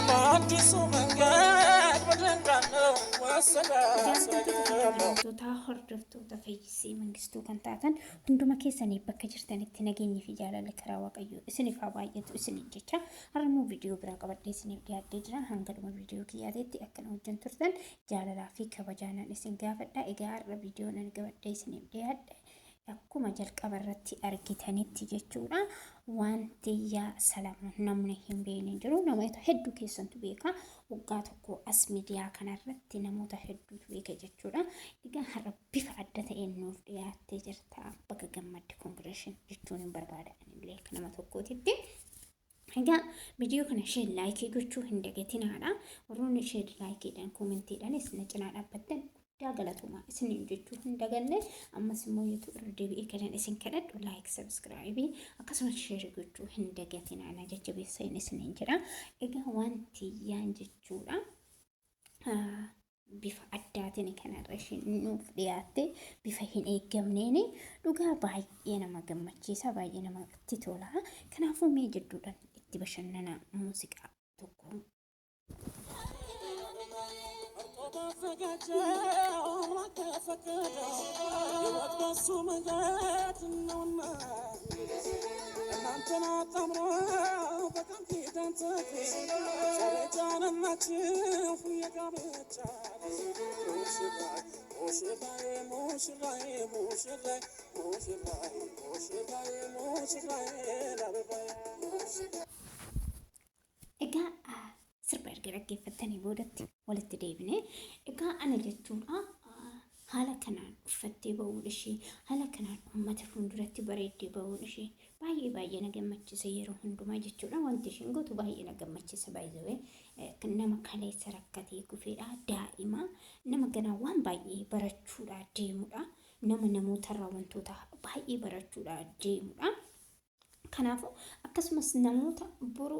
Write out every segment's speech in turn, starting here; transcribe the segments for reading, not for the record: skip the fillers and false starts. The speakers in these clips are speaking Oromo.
በአዲሱ መንገድ በድንቅ ነው Jaallatamtoota fi kabajamtoota hordoftoota Fayyisee Mangistuu kan taatan hunduma keessanii bakka jirtanitti nageenyi fi jaalalli karaa Waaqayyoo isiniif haa baay'atu isiniin jecha har'ammoo viidiyoo biraa qabadhee isiniif dhiyaadhee jira. Hanga dhuma viidiyoo kiyyaateetti akkana wajjin turtan jaalalaa fi kabajaanaan isin gaafadha. Egaa har'a viidiyoon ani qabadhee isiniif dhiyaadhe akkuma jalqaba irratti argitanitti jechuudha. Wanti yaa Salamoon namni hin beekne hin jiru. Namoota hedduu keessantu beeka. Waggaa tokko as miidiyaa kanarratti namoota hedduutu beeka jechuudha. Egaa har'a bifa adda ta'een nuuf dhiyaattee jirta. Bakka gammadde congratulation jechuun hin barbaada anillee akka nama tokkootitti. Egaa viidiyoo kana share, like gochuu hin dagatinaadha. Warroonni share, likeiidhaan, commentiidhaanis na cinaa dhaabbattan guddaa galatoomaa isiniin jechuu hin daganne. Ammas immoo yoo irra deebi'ee kanan isin kadhadhu, like, subscribe, akkasumas share gochuu hin dagatinaa, na jajjabeessa isiniin jedha. Egaa wanti yaan jechuudha. Bifa addaatiin kanarra isheen nuuf dhiyaatte, bifa hin eeggamneen, dhugaa baay'ee nama gammachiisa, baay'ee namatti tola. Kanaafuu mee jidduudhaan itti bashannana muuziqaa tokko. ባዘጋጀው አምላክ ከፈቀደው ሕይወት በሱ መንገድ ነውና እናንተን አጣምሮ በቃል ኪዳን ተክሎ ዛሬ ጫነላችሁ የጋብቻ ሙሽራዬ ሙሽራዬ ሙሽራዬ ሙሽራዬ ሙሽራዬ ሙሽራዬ ሙሽራዬ አበባዬ። Egaa sirba erga dhaggeeffattanii boodatti walitti deebine. Egaa ana jechuudha, haala kanaan uffattee ba'uun ishee, haala kanaan uummata fuulduratti bareeddee ba'uun ishee baay'ee baay'ee na gammachiisa yeroo hundumaa jechuudha. Wanti isheen gootu baay'ee na gammachiisa. Baay'ee nama kaleessa rakkatee kufeedha. Daa'ima nama ganaa waan baay'ee barachuudha deemudha. Nama namootarraa wantoota baay'ee barachuudha deemudha. Kanaafuu akkasumas namoota boru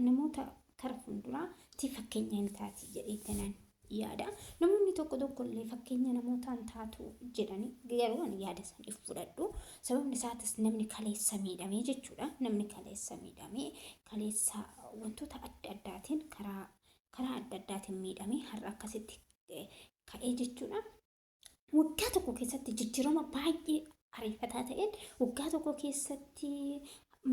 namoota kara fuulduraatti fakkeenya hin taati jedhee kanaan yaada. Namoonni tokko tokko illee fakkeenya namootaan taatu jedhani, garuu ani yaada saniif fudhadhu. Sababni isaatis namni kaleessa miidhamee jechuudha. Namni kaleessa miidhamee, kaleessa wantoota adda addaatiin, karaa adda addaatiin miidhamee har'a akkasitti ka'ee jechuudha. Waggaa tokko keessatti jijjiirama baay'ee ariifataa ta'een, waggaa tokko keessatti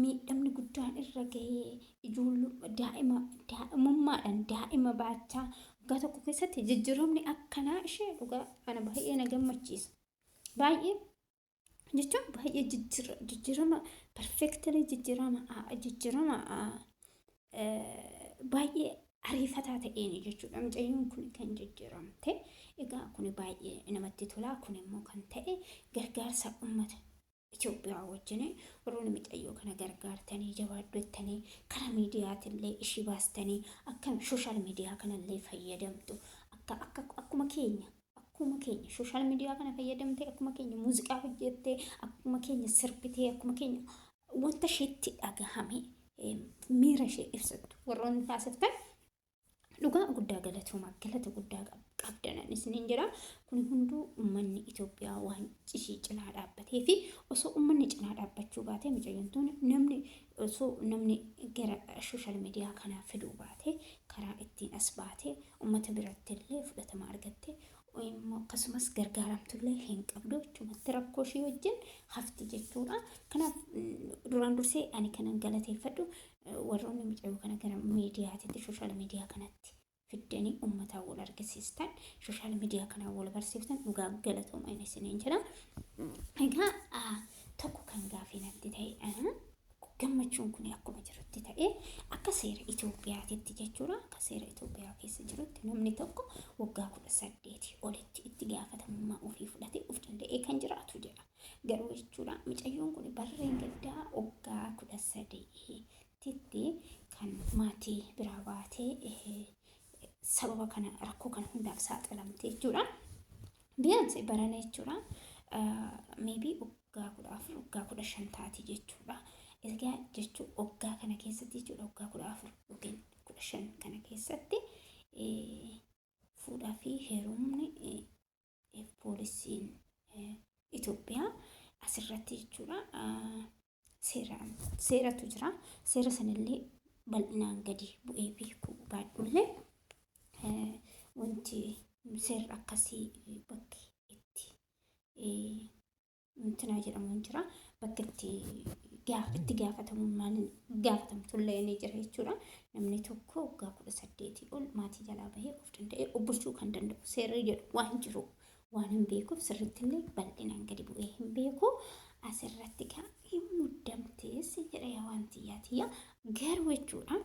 miidhamni guddaan irra gahee, ijoollum daa'ima daa'imummaadhaan daa'ima baachaa, waggaa tokko keessatti jijjiiramni akkanaa ishee dhugaa ana baay'ee na gammachiisa. Baay'ee jechuun baay'ee jijjiirama perfectly jijjiirama baay'ee ariifataa ta'een jechuudha. Mucayyoon kun kan jijjiiramte. Egaa kun baay'ee namatti tola. Kun immoo kan ta'e gargaarsa uummata Itoophiyaa wajjin. Warroonni mucayyoo kana gargaartanii, jabaadhu jettanii, karaa miidiyaatillee ishii baastanii, akka social media kanallee fayyadamtu, akka akka akkuma keenya social media kana fayyadamtee, akkuma keenya muuziqaa hojjettee, akkuma keenya sirbitee, akkuma keenya wanta isheetti dhagahame miira ishee ibsattu warroonni taasiftan dhugaa guddaa galatoomaa, galata guddaa qabdanan isiniin jira. Kun hunduu uummanni Itoophiyaa waan ishii cinaa dhaabbatee fi osoo uummanni cinaa dhaabbachuu baate, mucayyoon tun namni osoo namni gara social media kanaa fiduu baate, karaa ittiin as baate uummata biratti illee fudhatama argatte immoo akkasumas gargaaramtullee hin qabdu jechumatti rakkoo ishii wajjin hafti jechuudha. Kanaaf duraan dursee ani kanan galateeffadhu warroonni mucayyoo kana gara miidiyaatitti, social media kanatti fiddanii uummataan wal argisiistan, social media kanaan wal barsiiftan, dhugaa galatooma inni isiniin jedha. Egaa tokko kan gaafii natti ta'e, gammachuun kun akkuma jirutti ta'e, akka seera Itoophiyaatitti jechuudha. Akka seera Itoophiyaa keessa jirutti namni tokko waggaa 18 olitti itti gaafatamummaa ofii fudhatee of danda'ee kan jiraatu jedha. Garuu jechuudha, mucayyoon kun barreen gaddaa waggaa 18tti kan maatii biraa baatee sababa kana rakkoo kana hundaaf saaxilamte jechuudha. Biyyaansi barana jechuudha. Maybe waggaa 14, waggaa 15 taati jechuudha. Egaa jechuun waggaa kana keessatti jechuudha, waggaa 14 yookiin 15 kana keessatti fuudhaa fi heerumni poolisiin Itoophiyaa asirratti jechuudha. Seeratu jira. Seera sanillee bal'inaan gadi bu'ee beekuu baadhullee wanti seerri akkasii bakki itti intinaa jedhamu hin jira. Bakki itti itti gaafatamummaan gaafatamtullee ni jira jechuudha. Namni tokko waggaa 18 ol maatii jalaa bahee of danda'ee of bulchuu kan danda'u seerri jedhu waan jiru waan hin beekuuf sirriitti bal'inaan gadi bu'ee hin beeku. Asirratti kan hin muddamtees jedha yaa waan tiyyaa tiyya garuu jechuudha.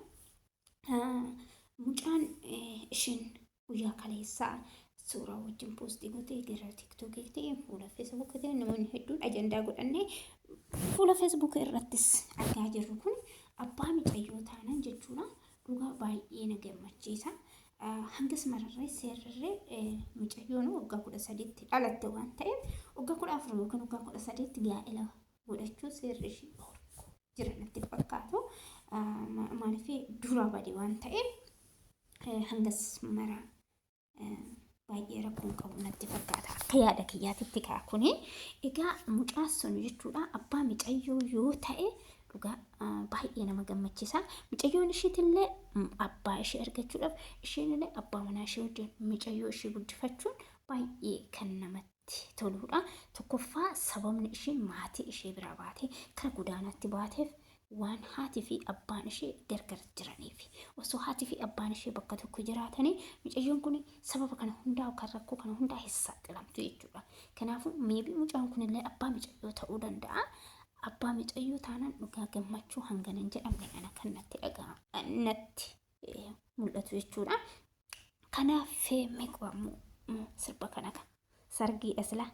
Mucaan isheen guyyaa kaleessaa suuraa wajjin poostii gootee gara TikTokii ta'e fuula Feesbuukii ta'e namoonni hedduun ajandaa godhannee fuula Feesbuukii irrattis argaa jirru kun abbaa mucayyoo taanan jechuudha. Dhugaa baay'ee na gammachiisa. Hangas mararree seerarree mucayyoon waggaa 13tti dhalatte waan ta'eef waggaa 14 yookiin waggaa 13tti gaa'ela godhachuu seerri ishii dhorku jira natti fakkaatu. Maaliif dura bade waan ta'eef hangas mara baay'ee rakkoon qabu natti fakkaata. Akka yaada kiyyaatitti kaa kuni. Egaa mucaan sun jechuudha abbaa mucayyoo yoo ta'e dhugaa baay'ee nama gammachiisa. Mucayyoon ishiitillee abbaa ishee argachuudhaaf isheenillee abbaa manaa ishee wajjin mucayyoo ishee guddifachuun baay'ee kan namatti toludha. Tokkoffaa sababni isheen maatii ishee biraa baatee kara godaanaatti baateef waan haatii fi abbaan ishee gargar jiraniif. Osoo haatii fi abbaan ishee bakka tokko jiraatanii mucayyoon kun sababa kana hundaa yookaan rakkoo kana hundaa hin saaxilamtu jechuudha. Kanaafuu maybe mucaan kunillee abbaa mucayyoo ta'uu danda'a. Abbaa mucayyoo taanaan dhugaa gammachuu hangana hin jedhamne ana kan natti dhaga'amu natti mul'atu jechuudha. Kanaaf feemee qo'amuu sirba kana kan sargiidha silaa.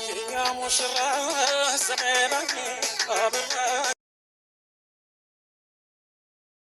የኛ ሙሽራ ዘመናዊ አበራ።